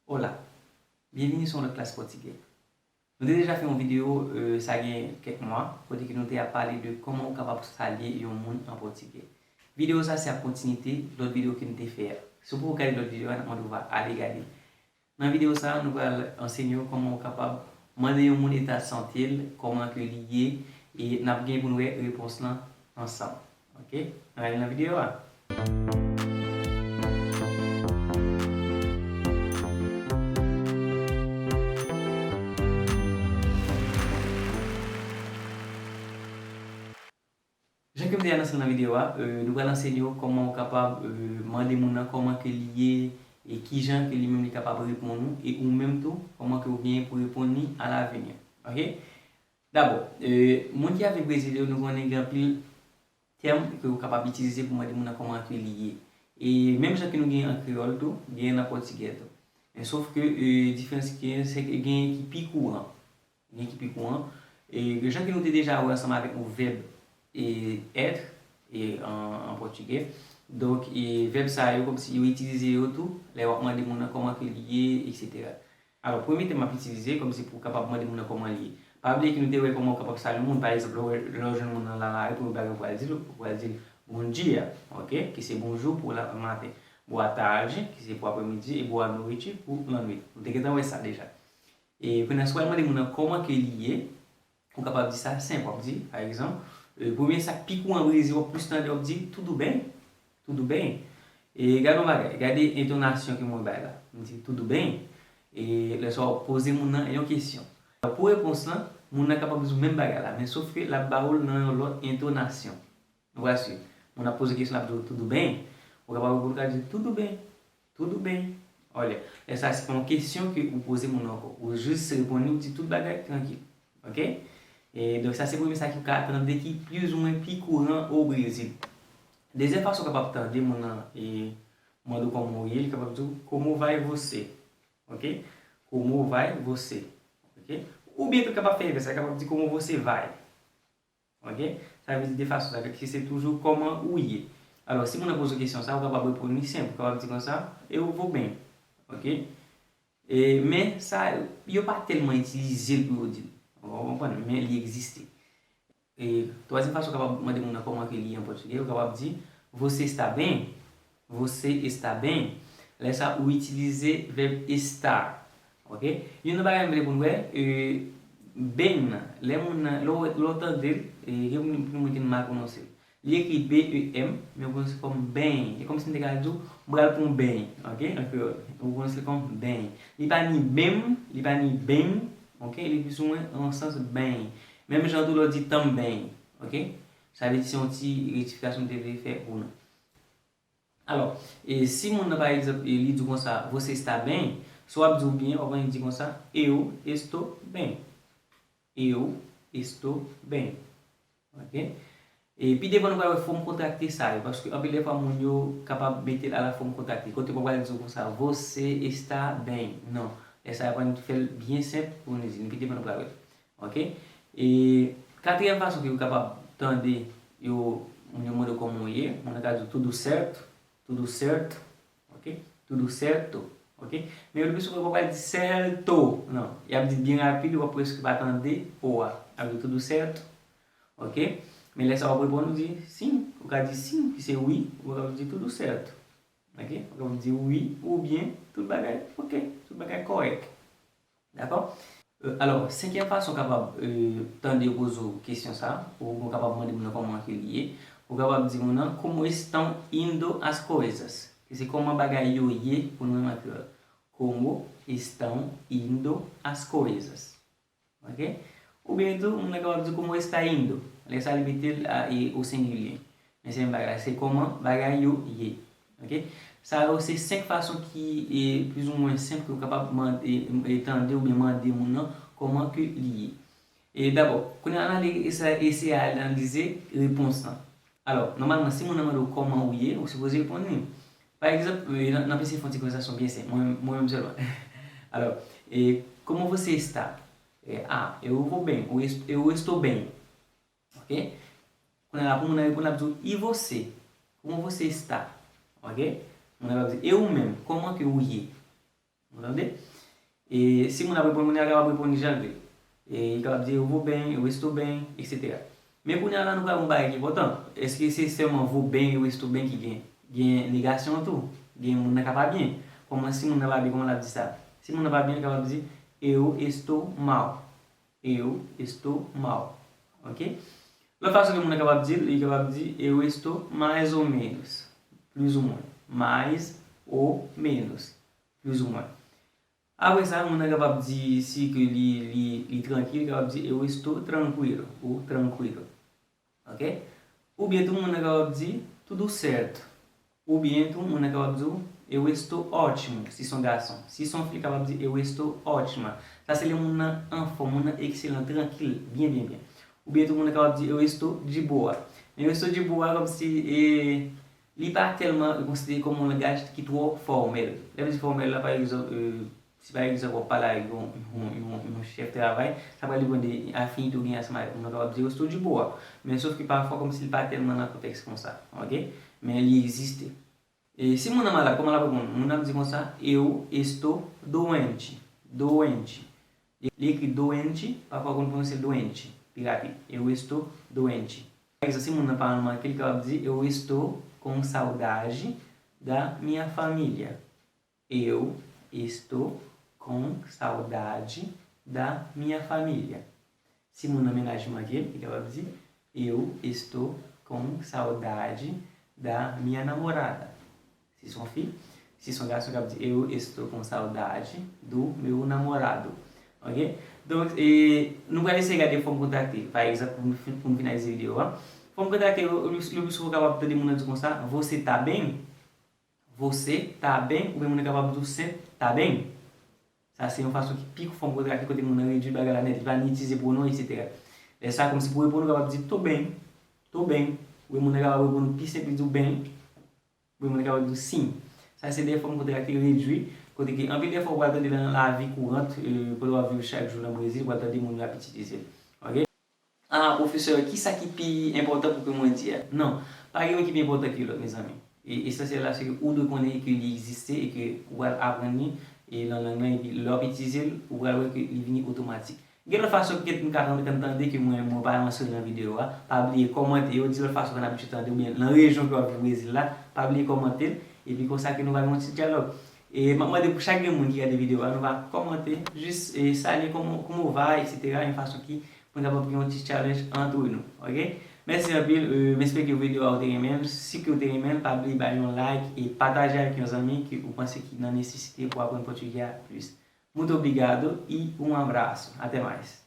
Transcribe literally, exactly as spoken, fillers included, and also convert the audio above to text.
Olá, byenvini sou yon lòt klas pòtigè. Nou te deja fè yon videyo, euh, sa gen kèk mwa, kote ke nou te ap pale de kòman ou kapab salye yon moun an pòtigè. Videyo sa se ap kontinite lòt videyo ke nou te fè a. Si w poko gade lòt videyo a, n ap mande w va ale gade. Nan videyo sa, nou pral ansenye w kòman ou kapab mande yon moun eta sante l, kòman ke li ye, e n ap gen pou n wè repons lan ansanm. Ok? Ann ale nan videyo a. Jan ke m te anonse l nan videyo a, euh, nou pral ansenye w kòman ou kapab, euh, mande moun nan kòman ke li ye, e kijan ke li menm li kapab reponn ou, e ou menm tou, kòman ke ou genyen pou reponn li alavini. Ok? Dabò, euh, moun ki ap viv Brezil yo, nou konnen gen anpil tèm ke ou kapab itilize pou mande moun nan kòman ke li ye. E menm jan ke nou genyen an kreyòl tou, genyen nan pòtigè tou. Men sof ke, euh, diferans ki genyen, se ke genyen ki pi kouran. Gen ki pi kouran. E jan ke nou te deja wè ansanm avèk nou vèb e être e an, an pòtigè. Donk, e vèb sa yo, kòmsi yo itilize yo tou lè w ap mande moun nan kòman ke li ye, etsetera. Alò, premye tèm m ap itilize, kòmsi pou w kapab mande moun nan kòman li ye. Pa bliye ke nou te wè kòman w kapab salye moun. Pa egzanp, lè w, lè w jwenn moun nan lalari, premye bagay ou pral di l, ou pral di l bom dia, ok? Ki se bonjou pou la, maten. Boa tarde, ki se pou apremidi, e boa noite pou lannwit. Nou te gentan wè sa deja. E kounye a, si w al mande moun nan kòman ke li ye, ou kapab di sa senp, w ap di, pa egzanp, e, premye sa k pi kouran Brezil, w ap plis tande, w ap di, tudo bem? Tudo bem? E gade yon bagay, gade entonasyon ke mwen bay la. M di, tudo bem? E lè sa w ap poze moun nan yon kesyon. Pou repons lan, moun nan kapab di w menm bagay la, men sof ke l ap ba w l nan yon lòt entonasyon. Nou pral swiv. Moun ap poze kesyon, l ap di w, tudo bem? Ou kapab reponn, ou ka di, tudo bem. Tudo bem. Olha, lè sa se pa yon kesyon ke ou poze moun nan ankò. Ou jis reponn li, ou di tout bagay trankil. Ok? E donk sa se premye sa ke ou ka tande ki plizoumwen pi kouran o Brezil. Dezyèm fason ou kapab tande moun nan e mande w kòman ou ye, li kapab di w, como vai você? Ok? Como vai você? Ok? Oubyen tou kapab fè envès, li kapab di, como você vai? Ok? Sa vle di de fason sa, ki se toujou kòman ou ye. Alò, si moun nan poze w kesyon sa, ou kapab reponn li senp, ou kapab di konsa, eu vou bem. Ok? E, men sa, yo pa tèlman itilize l pou yo di l. Ou konprann? Men li egziste. E twazyèm fason ou kapab mande moun nan kòman ke li ye an pòtigè, ou kapab di, você está bem? Você está bem? Lè sa, ou itilize vèb estar. Ok? Youn nan bagay m vle pou n wè, e, bem nan, lè moun nan, lè w, lè w tande l, e, gen moun, moun ki mal pwononse l. Li ekri B E M, men ou pwononse l kòm bem. E kòmsi m te ka di w, m pral pran yon beny, ok? An kreyòl. Ou pwononse l kòm beny. Li pa ni bem, li pa ni bem, ok? Li plizoumwen nan sans beny. Menm jan tou lè w di também, ok? Sa vle di se yon ti rektifikasyon m te vle fè pou nou. Alò, e si moun nan, pa egzanp, e li di w konsa, você está bem? Si w ap di w byen, w ap annik di konsa, eu estou bem. Eu estou bem. Ok? E pi devan nou pral wè fòm kontrakte sa yo, paske anpil de fwa moun yo kapab mete l a la fòm kontrakte. Kote w pral di w konsa, você está bem. Non. Lè sa yo pral fè l byen senp pou nou di. Pi devan nou pral wè. Ok? E katriyèm fason ke ou kapab tande yo, moun yo mande w kòman w ye, moun nan ka di w tudo certo, tudo certo, ok? Tudo certo, ok? Men yo pi souvan pa pral di certo, non. Y ap di byen rapid, w ap prèske pa tande o a. Y ap di tudo certo, ok? Men lè sa w ap reponn, ou di sim, ou ka di sim, ki se wi, ou ka di tudo certo. Ok? Ou kapab di wi oubyen tout bagay ok, tout bagay kòrèk. Dakò? Euh, alò, senkyèm fason w kapab, euh, tande yo poze w kesyon sa, ou, ou kapab mande moun nan kòman ke li ye. Ou kapab di moun nan, como estão indo as coisas? Ki se kòman bagay yo ye pou nou menm an kreyòl. Como estão indo as coisas? Ok? Oubyen tou, moun nan kapab di, como está indo? Lè sa, li mete l a, e, o sengilye. Men se menm bagay la, se kòman bagay yo ye. Ok? Sa yo se senk fason ki, e, plizoumwen senp ke w kapab mande, e, tande oubyen mande moun nan kòman ke li ye. E dabò, kounye a, ann ale eseye, eseye analize repons lan. Alò, nòmalman, si moun nan mande w kòman ou ye, ou sipoze reponn li. Pa egzanp, e, nan, nan pese fon ti konvèsasyon byen senp, mwen, mwen menm sèlman. Alò, e, como você está? E, ah, eu vou bem, ou est-, eu estou bem. Ok? Kounye a la, pou moun nan reponn, l ap di w, e você? Como você está? Ok? Moun nan ap di, e ou menm, kòman ke ou ye? Ou tande? E si moun ap reponn, moun nan kapab reponn jan l vle. E li kapab di, eu vou bem, eu estou bem, etsetera. Men kounye a la, nou pral wè yon bagay ki enpòtan. Èske se sèlman vou bem, eu estou bem ki gen? Gen negasyon an tou. Gen moun nan ka pa byen. Kòman si moun nan pa byen, kòman l ap di sa? Si moun nan pa byen, li kapab di, eu estou mal. Eu estou mal. Ok? Lòt fason ke moun nan kapab di l, li kapab di, eu estou mais ou menos. Plus ou moins. Mais ou menos. Plus ou moins. Apre sa, moun nan kapab di, si ke li, li, li trankil, li kapab di, eu estou tranquilo ou tranquilo. Ok? Oubyen tou, moun nan kapab di, tudo certo. Oubyen tou, moun nan kapab di w, eu estou ótimo, si se yon gason. Si se yon fi, li kapab di, eu estou ótima. Sa se lè moun nan anfòm, moun nan ekselan, trankil, byen, byen, byen. Oubyen tou, moun nan kapab di, eu estou de boa. Men eu estou de boa, kòmsi, e, li pa tèlman konsidere kòm yon langaj ki twò fòmèl. Lè m di fòmèl la, pa egzanp, e, si pa egzanp w ap pale ak yon, yon, yon, yon chèf travay, sa pral depann de afinite w gen ansanm avèk moun nan, kapab di eu estou de boa. Men sòf ke pafwa, kòmsi li pa tèlman nan kontèks konsa. Ok? Men li egziste. E si moun nan malad, kòman l ap reponn? Moun nan ap di konsa, eu estou doente. Doente. Li ekri doente, pafwa konn pwononse doente, pi rapid. Eu estou doente. Pa egzanp, si moun nan paran l manke, li kapab di, eu estou com saudade da minha família. Eu estou com saudade da minha família. Si moun nan mennaj manke l, li kapab di, eu estou com saudade da minha namorada. Si se yon fi, si se yon gason, li kapab di, eu estou com saudade do meu namorado. Ok? Donk, e, nou pral eseye gade fòm kontrakte. Pa egzanp, pou nou fin, pou nou finalize videyo a. Fòm kontrakte, le, le plus souvent, w kapab tande moun nan di konsa, você tá bem? Você tá bem? Oubyen moun nan kapab di w, cê tá bem? Sa se yon fason ki pi fòm kontrakte kote moun nan redui bagay la nèt, li pa ni itilize pwonon, etsetera. Lè sa, kòmsi pou reponn, ou kapab di, tô bem, tô bem. Oubyen moun nan kapab reponn ou pi senp, li di w bem. Oubyen moun nan kapab di w sim. Sa se de fòm kontrakte redui, kote ke anpil de fwa ou pral tande nan lavi kourant, e, pandan w ap viv chak jou nan Brezil, ou pral tande moun yo ap itilize l. Ok? Ah, pwofesè, kisa ki pi enpòtan pou ke mwen di a? Non, pa gen youn ki pi enpòtan ke lòt, mezanmi. E esansyèl la, se ke ou dwe konnen ke li egziste e ke ou pral aprann li, e nan lang nan, epi lè w ap itilize l, ou pral wè ke li vini otomatik. Gen lòt fason ke nou ka tande, tande ke mwen, mwen pa mansyone nan videyo a. Pa bliye kòmante yo, di lòt fason ke n abitye tande, oubyen nan rejyon ke w ap viv Brezil la, pa bliye kòmante l, epi konsa ke nou va gen yon ti dyalòg. E m ap mande pou chak grenn moun ki gade videyo a, nou va kòmante, jis, e, salye, como, como vai, etsetera, yon fason ki pou n kapab gen yon ti challenge antre nou, ok? Mèsi anpil, e, m espere ke videyo a ou te renmen l. Si ke ou te renmen l, pa bliye bay yon like e pataje avèk yon zanmi ke ou panse ki nan nesesite pou aprann pòtigè a plis. Muito obrigado e um abraço. Até mais.